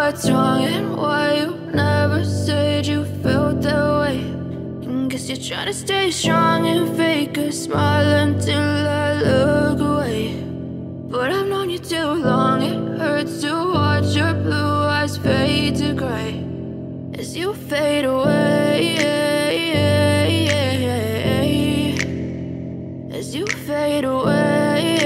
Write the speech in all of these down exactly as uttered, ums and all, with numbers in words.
What's wrong and why you never said you felt that way? And guess you're trying to stay strong and fake a smile until I look away. But I've known you too long, it hurts to watch your blue eyes fade to gray as you fade away. As you fade away.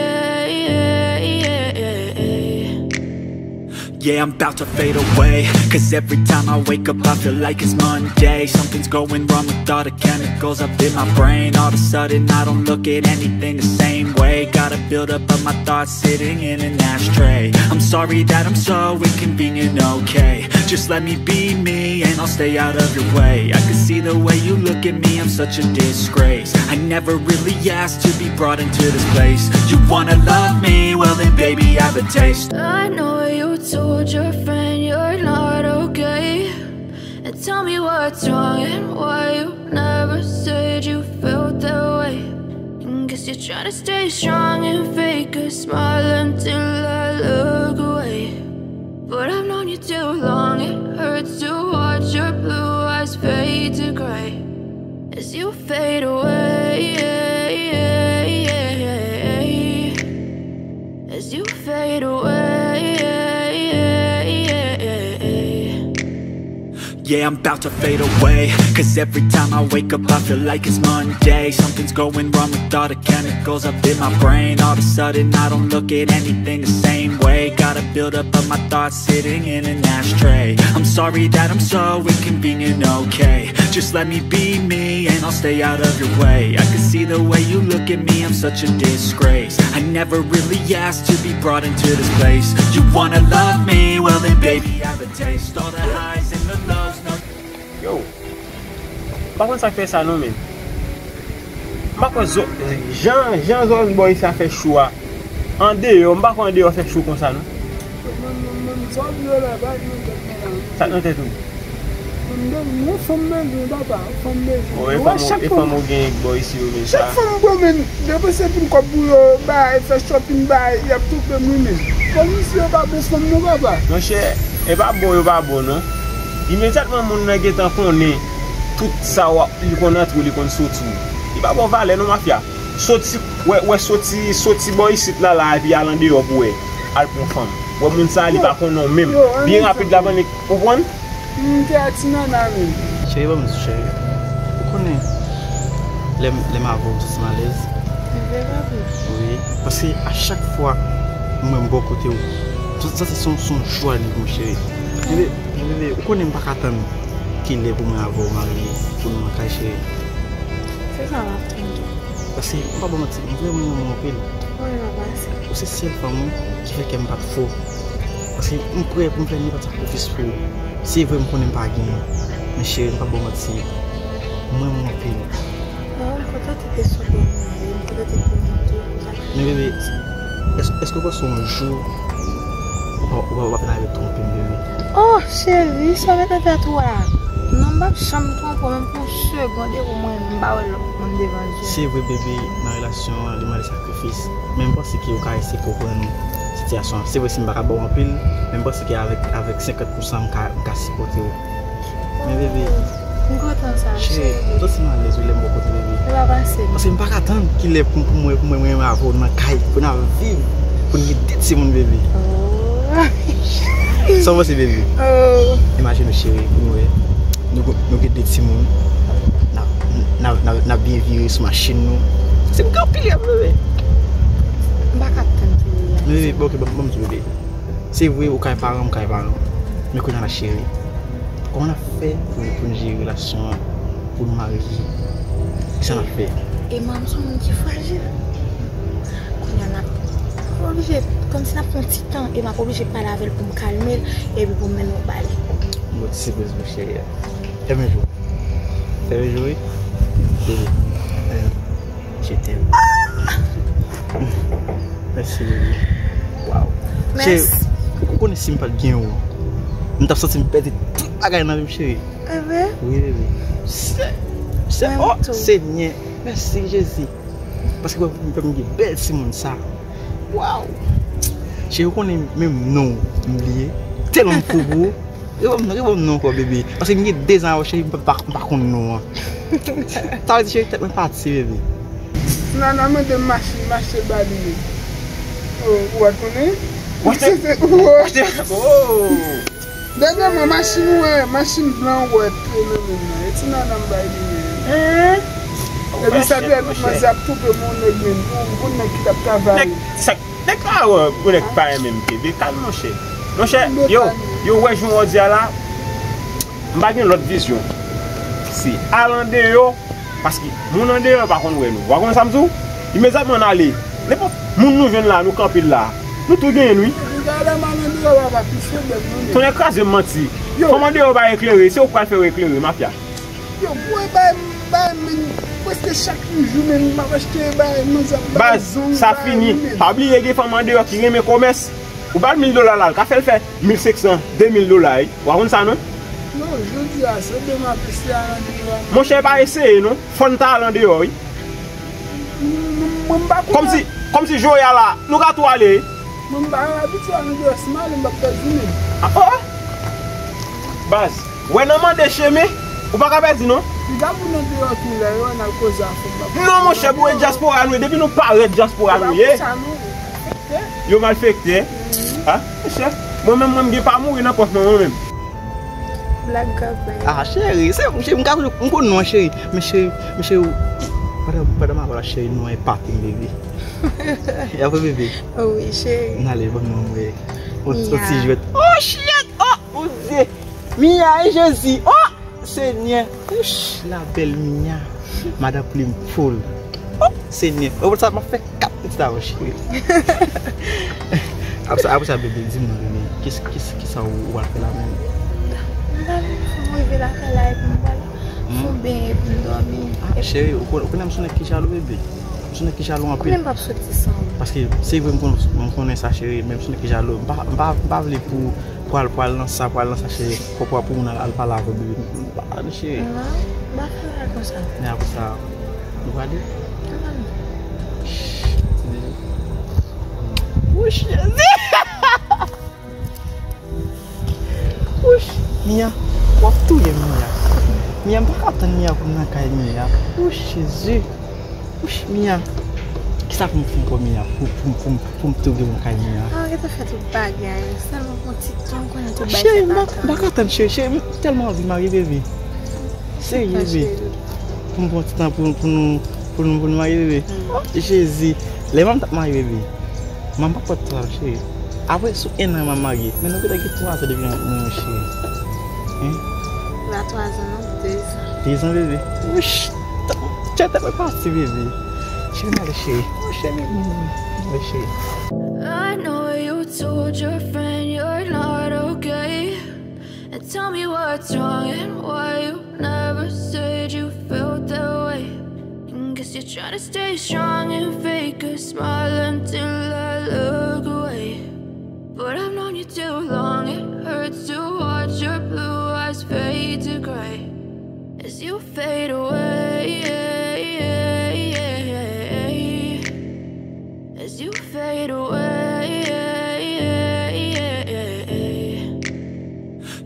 Yeah, I'm about to fade away. Cause every time I wake up, I feel like it's Monday. Something's going wrong with all the chemicals up in my brain. All of a sudden, I don't look at anything the same way. Gotta build up of my thoughts sitting in an ashtray. I'm sorry that I'm so inconvenient, okay? Just let me be me and I'll stay out of your way. I can see the way you look at me, I'm such a disgrace. I never really asked to be brought into this place. You wanna love me? Well, then, baby, I have a taste. I know you told your friend you're not okay. And tell me what's wrong and why you never said you felt that way. And guess you're trying to stay strong and fake a smile until I look away. But I've known you too long, it hurts to watch your blue eyes fade to gray as you fade away. As you fade away. Yeah, I'm about to fade away. Cause every time I wake up, I feel like it's Monday. Something's going wrong with all the chemicals up in my brain. All of a sudden, I don't look at anything the same way. Gotta build up of my thoughts sitting in an ashtray. I'm sorry that I'm so inconvenient, okay? Just let me be me and I'll stay out of your way. I can see the way you look at me, I'm such a disgrace. I never really asked to be brought into this place. You wanna love me? Well, then, baby, I have a taste. All the highs and the lows, no. Yo, m pa konn sa k fè sa non, men. M pa konn zo, jan, jan zòn bò isi a fè cho a. Andeyò, m pa konn andeyò fè cho konsa non. Sa k nan tèt ou? Yon fanm bezwen papa, yon fanm bezwen. Wi, e fanm ou gen bò isi yo, men sa. Chak fanm m pran, men, depanse pil kòb pou yo, bay, fè shopping, bay, y ap twonpe m, wi, men. Fanm isi yo pa bon fanm non, papa. Monchè, e pa bon, yo pa bon non. Imedyatman moun nan gentan konnen tout sa w ap, li konn antre w, li konn soti w. Li pa ba w valè non, mafya. Soti, wè, wè, soti, soti bò isit la, la, epi al andeyò pou wè. Al pran fanm. Wè moun sa, li pa konnen w menm. Byen rapid la, bann li, ou konprann? M te a ti nana menm. Cheri, ban m di, cheri. Ou konnen, lè m, lè m avè w, m santi m alèz. Se vre, papi? Wi. Paske a chak fwa m wè m bò kote w, m santi se yon, se yon jwa li pou m, cheri. Men bebe, men bebe, ou konnen m pa ka tann kilè pou mwen avè w marye, pou nou nan kay, cheri. Se sa m ap tann tou. Paske, m pa ba w manti, m vrèman renmen w anpil. Ou se sèl fanm, wi, ki fè kè m bat fò. Paske m prè pou m fè nenpòt sakrifis pou ou. Se vre m konnen m pa genyen, men cheri, m p ap ba w manti, m renmen w anpil. Pawòl kontante te sou bò mwen, m kontante pou nou tou. Men bebe, èske, èske w panse yon jou ou pa, ou pa, ou pa fin rive twonpe m, bebe? Oh, cheri, sa w gentan fè tou a? Non, m p ap janm twonpe w, menm pou yon segonn, depi w mwen, m pa wè lòt moun devan je m. Se vre, bebe, nan relasyon an, li mande sakrifis. Men m panse ke ou ka eseye konprann sitiyasyon an. Se vre, si m pa ka ba w anpil, men m panse ke avèk, avèk senkant pousan, m ka, m ka sipòte w. Men bebe, m kontan sa, cheri, m santi m alèz wi lè m bò kote bebe. Ou pa panse? Paske m pa ka tann kilè pou, pou mwen, pou mwen, mwen avè w nan kay, pou n ap viv, pou n gen de timoun, bebe. Oh. Sa w panse, bebe? Oh. Imajine w, cheri, pou nou wè. Nou, nou gen de timoun. N ap, n ap, n ap, n ap byen vire sou machin nou. Se m gen anpil rèv, bebe. M pa ka tann pou li a. Men bebe, bon, ok, ban, ban m di w, bebe. Se vre, ou kay paran, m kay paran. Men kounye a la, cheri, kòman n ap fè pou, pou n jere relasyon an, pou n marye? Kisa n ap fè? E m, m se yon moun ki frajil. Kounye a, n ap oblije, kòmsi n ap pran ti tan, e m ap oblije pale avè l pou m kalme l, epi pou m mennen w ba li. Bon, ti sipriz pou cheri a. Fèmen je w. Fèmen je w, wi. Bebe. Je t'aime. Mèsi, bebe. Waw. Cheri, ou konnen si m pa t gen ou, m t ap santi m pèdi tout bagay nan vi m, cheri. E vre? Wi, bebe. Se, se, oh, Senyè. Mèsi, Jezi. Paske w fè m gen bèl timoun sa. Waw. Cheri, ou konnen menm non w, m bliye. Tèlman m fou pou ou. Reponn m non, reponn m non ankò, bebe. Paske m gen de zan avè w, cheri, m pa, m pa konn non an. Sa vle di, cheri, tèt mwen pati, bebe. Nana mande m machin, m achte l ba li menm. Oh, ou pa t konnen? Ou achte? Ou achte? Oh! Dènyèman, machin ou wè, machin blan ou wè te nan men m nan. E ti nana m bay li menm. Epi sa te tout manzè ap toupe mon nèg menm. Yon bon nèg ki t ap travay. Nèg, sa, nèg pa wè, yon nèg pa renmen m te. Bekal, monchè. Monchè, yo, yo wè jan w di a la. M pa gen lòt vizyon. Se al andeyò, paske moun andeyò pa konn wè nou. W a konn sa m di w? Imedyatman n ale. Nenpòt moun nou jwenn la, nou kanpe l la. Nou tou genyen n wi. Tonè kraze m manti. Fanm andeyò pa eklere, se ou k pral fè yo eklere, mafya. Yo, mwen bay, bay, men, prèske chak jou, men, m ap achte, bay, manzè ap bay zong, bay, men. Baz, sa fini. Pa bliye gen fanm andeyò ki renmen kòmès. Ou ba l mil dola la, l ka fè l fè mil senk san, de mil dola, wi. W a konn sa, non? Non, jodi a, se demen, se a nan demen. Monchè, pa eseye, non. Fò n ta al andeyò, wi. Mwen, mwen, mwen, m pa konnen. Kòmsi, kòmsi jounen an la, nou ka tou ale. Mwen, m pa abitye al andeyò, si m ale, m p ap pèdi menm. Ah, oh, oh. Baz, wè nan mande chemen, ou pa ka pèdi, non. Piga moun andeyò tou lè yo, n al koze a fò m p ap. Non, monchè, pou e dyaspora nou ye, depi nou parèt dyaspora nou ye. Yo malfektè. Ha? Monchè, mwen menm, mwen, m gen pa mouri nan pòch mwen, mwen menm. Blag kapay. Ah, cheri, se, cheri, m ka toujou, m konn non, cheri. Men cheri, men cheri, pandan, pandan m ap la, cheri, non, epate m, bebe. E apre, bebe? Oh, wi, cheri. N ale, ban mwen, mwen. On, on ti jwèt. Oh, shit! Oh, Bondye! Mia, e Jezi! Oh! Senyè, ouch, la bèl Mia, madan plim foul. Oh, Senyè, ou sa m ap fè kat pitit avè w, cheri. Apre sa, apre sa, bebe, di m non, bebe, kisa, kisa, kisa ou, ou al fè la menm? M pral fè m rive lakay la epi m pral fè m benyen epi m dòmi. Ah, cheri, ou konnen, ou konnen m se yon nèg ki jalou, bebe. M se yon nèg ki jalou anpil. Konnen m p ap soti san ou. Paske se vre m konnen, m konnen sa, cheri, men m se yon nèg ki jalou. M pa, m pa, m pa vle pou Pral, pral nan sa, pral nan sa, cheri. Fò, fò pou moun al, al pale avè w, bebe. Ann, cheri. Non, m pa fè bagay konsa. Men apre sa, nou prale? Ann. Wouch, Jezi! Wouch, Mia, w ap touye m, Mia. Mia, m pa ka tann Mia pou m nan kay Mia. Wouch, Jezi. Wouch, Mia. Kisa pou m fè ankò, Mia? Pou, pou, pou, pou m twouve m kay Mia. Ah, ou gentan fè tout bagay. Sèlman pou yon ti tan, konnen tout bagay. Cheri, m pa, m pa ka tann, cheri, cheri, m tèlman anvi marye, bebe. Serye, bebe. Pou m pran ti tan pou, pou nou, pou nou, pou nou marye, bebe. Oh, Jezi. Lè m t ap marye, bebe. Manman pa t twò, cheri. Apre, sou en an m ap marye. Men nou gentan gen twa zan depi nou, nou, cheri. Hein? Pa twa zan, non, de zan. De zan, bebe. Wouch! Tchè, tèt mwen pati, bebe. Cheri, m ale, cheri. Oh, cheri, m ale, cheri. I know you told your friend you're not okay. And tell me what's wrong and why you never said you felt that way. And guess you're trying to stay strong and fake a smile until I look away. But I've known you too long, it hurts to watch your blue eyes fade to gray as you fade away. As you fade away.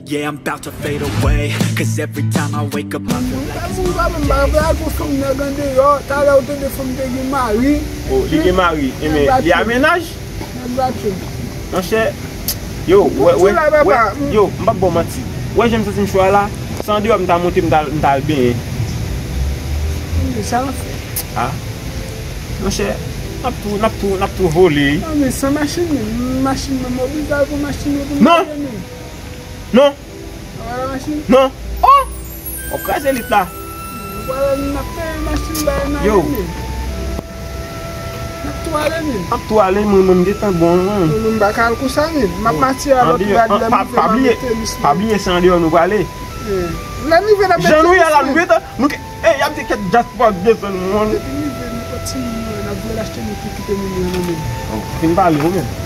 Yeah, I'm about to fade away. 'Cause every time I wake up, I feel like it's Monday. Ou pa vle al pou fanm nèg andeyò, talè ou tande fanm te gen mari. Oh, li gen mari, e men li a mennaj? Nèg batyo. Monchè, yo, wè, wè, wè, yo, m p ap ba w manti. Wè jan m santi m cho a la, se andeyò m ta monte, m ta, m ta al benyen. Sa l fè? Ah. Monchè, n ap tou, n ap tou, n ap tou vole. Non, men san machin, men machin, men m oblije al pran machin nan pou m ale, men. Non! Non! Ou pa la machin? Non! Oh! W ap kraze lit la. Nou pral, n ap peye machin bay nan yo, men. N ap tou ale, men. N ap tou ale, mwen, mwen, m gentan bon, mwen. Non, non, m pa ka al konsa, men. M ap mati a lòt rad, lè m rive, m a mete lis mwen. Pa bliye, se andeyò nou prale. Lè m rive, n ap mete lis mwen. Jan nou ye la, nou gentan, nou ke, e, y ap di kèt dyaspora desann, mwen. Depi m rive, nenpòt timoun mwen, n ap vle l achte, nou tou kite moun yo nan men m. Oh, fin pale, ou menm.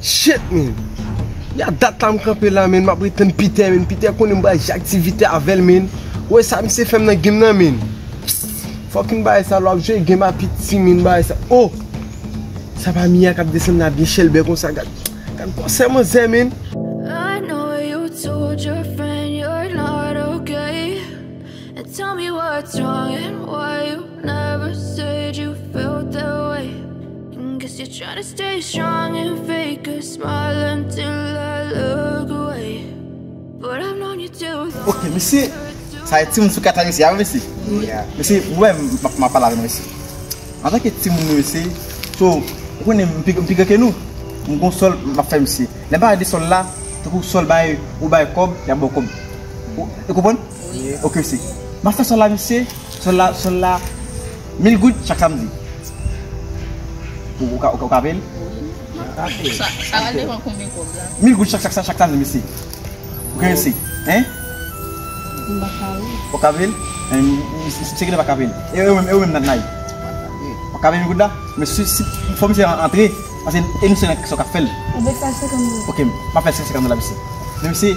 Shit, man. A dat la m kanpe la, men m ap ret tann Peter, men Peter konnen m pral jwe aktivite avè l, men. Ou wè sa misye fè m nan game nan, men. Fucking bagay sa, lè w ap jwe game a piti, men bagay sa. Oh! Sa pa Mia k ap desann la byen chèlbè konsa, gad. Gad konsè manzè, men. I know you told your friend you're not okay. And tell me what's wrong and why you never said you felt that way. And guess you're trying to stay strong and fake a smile until I look away. But I've known you too long. Ok, mesye. Sa e timoun sou kat la, mesye. Avè mesye. Mesye, ou wè m, m, m ap pale avè nou, mesye. Antanke timoun nou, mesye, so, ou konnen m pi, m pi gran ke nou. M gon sòl, m ap fè misye. Lè m pale de sòl la, tankou sòl bay, ou bay kòb, y ap ba w kòb. Ou, ou konprann? Wi. Ok, mesye. M ap fè sòl la, mesye. Sòl la, sòl la, mil goud chak samdi. Ou, ou ka, ou ka, ou ka peye l? Sa, sa va depann konbyen kòb la. Mil goud chak, chak, chak, chak samdi, mesye. Ok, mesye. Hein? M pa ka wi. Ou ka peye l? Hein, se ki pa ka peye l. E ou menm, e ou menm, Natnaï? Ou ka peye mil goud la? Men si, si, fò misye an-, antre, paske e nou se nan sa w k ap fè l. Ou bet fè senkant dola. Ok, m ap fè senkant dola, mesye. Men mesye,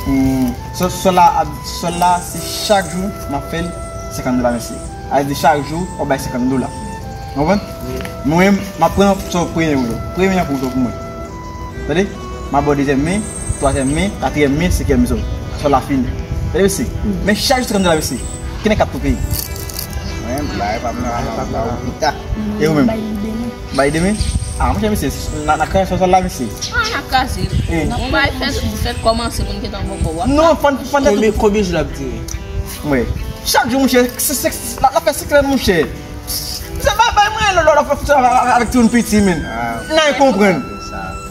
hmm, sòl, sòl la, sòl la, se chak jou m ap fè l senkant dola, mesye. A di chak jou, w ap bay senkant dola. Ou konprann? Wi. Mwen, m ap pran sa w premye pou yo. Premye an pou, pou mwen. Tande? M ap ba w dezyèm men, twazyèm men, katriyèm men, senkyèm men, sòl la fini. Tande, mesye? Men chak jou senkant dola, mesye. Ki nèg k ap tou peye? Mwen, m bay pa m nan, m ap ba w pita. E ou menm? Bay demen. Bay demen? Ah, monchè, mesye, n a, n a kraze sòl la, mesye. Ah, n a kraze l. Eh. Bon, bay fèt, fèt kòmanse, moun gentan poko wè. Non, fòn, fòn. Konbyen, konbyen jou l ap dire? Mwen. Chak jou, monchè, se, se, se, l ap fè senkant, monchè. Se pa bay mwen lò, lò, lò, fè fout avèk, avèk timoun piti, men. Ah. N a konprann.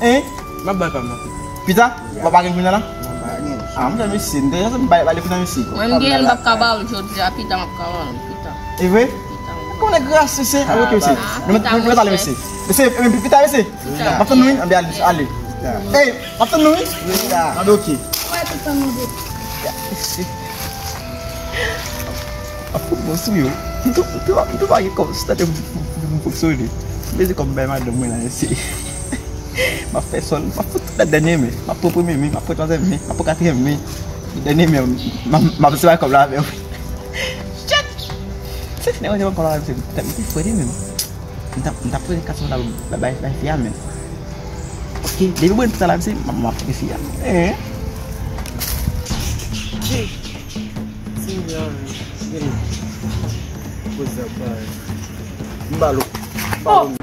Hein? M ap bay pa m nan. Pita? W ap pa gen kounye a la? M ap bay. Ah, m fè mesye, m te janm bay, bay le kounye a mesye. Mwen, m gen, m p ap ka ba w l jodi a, pita, m ap ka ba w l, pita. E vre? Pita. Konnen gras, mesye. Ah, ok, mesye. Ah, nou, pita, nou, nou pale, mesye. Mesye, e, pita, mesye. Pita. M ap tann nou, wi. Anben, ale, ale. Pita. Ey, m ap tann nou, wi. Pita. Anben, ok. Wè, pita, m ap fout mwen sou yo. M tou, m tou, m tou pa gen kòb, se tande m, m, m, m fonksyone. M bezwen kòb bay madanm mwen la, mesye. M ap fè sòl, m ap fout tout dènye men. M ap pran premye men, m ap pran twazyèm men, m ap pran katriyèm men. Dènye men, m, m, m ap se bay kòb la avè w. Shit! Se fini, mwen te pran kòb la avè m, se, m te fwete menm. M t ap, m t ap pran kat sòl la, bay, bay, bay fi a menm. Ok, depi mwen pita la, mesye, m, m ap pran fi a. Eh. Senyè, gade. Koze ap bay. M ba l. M ba l.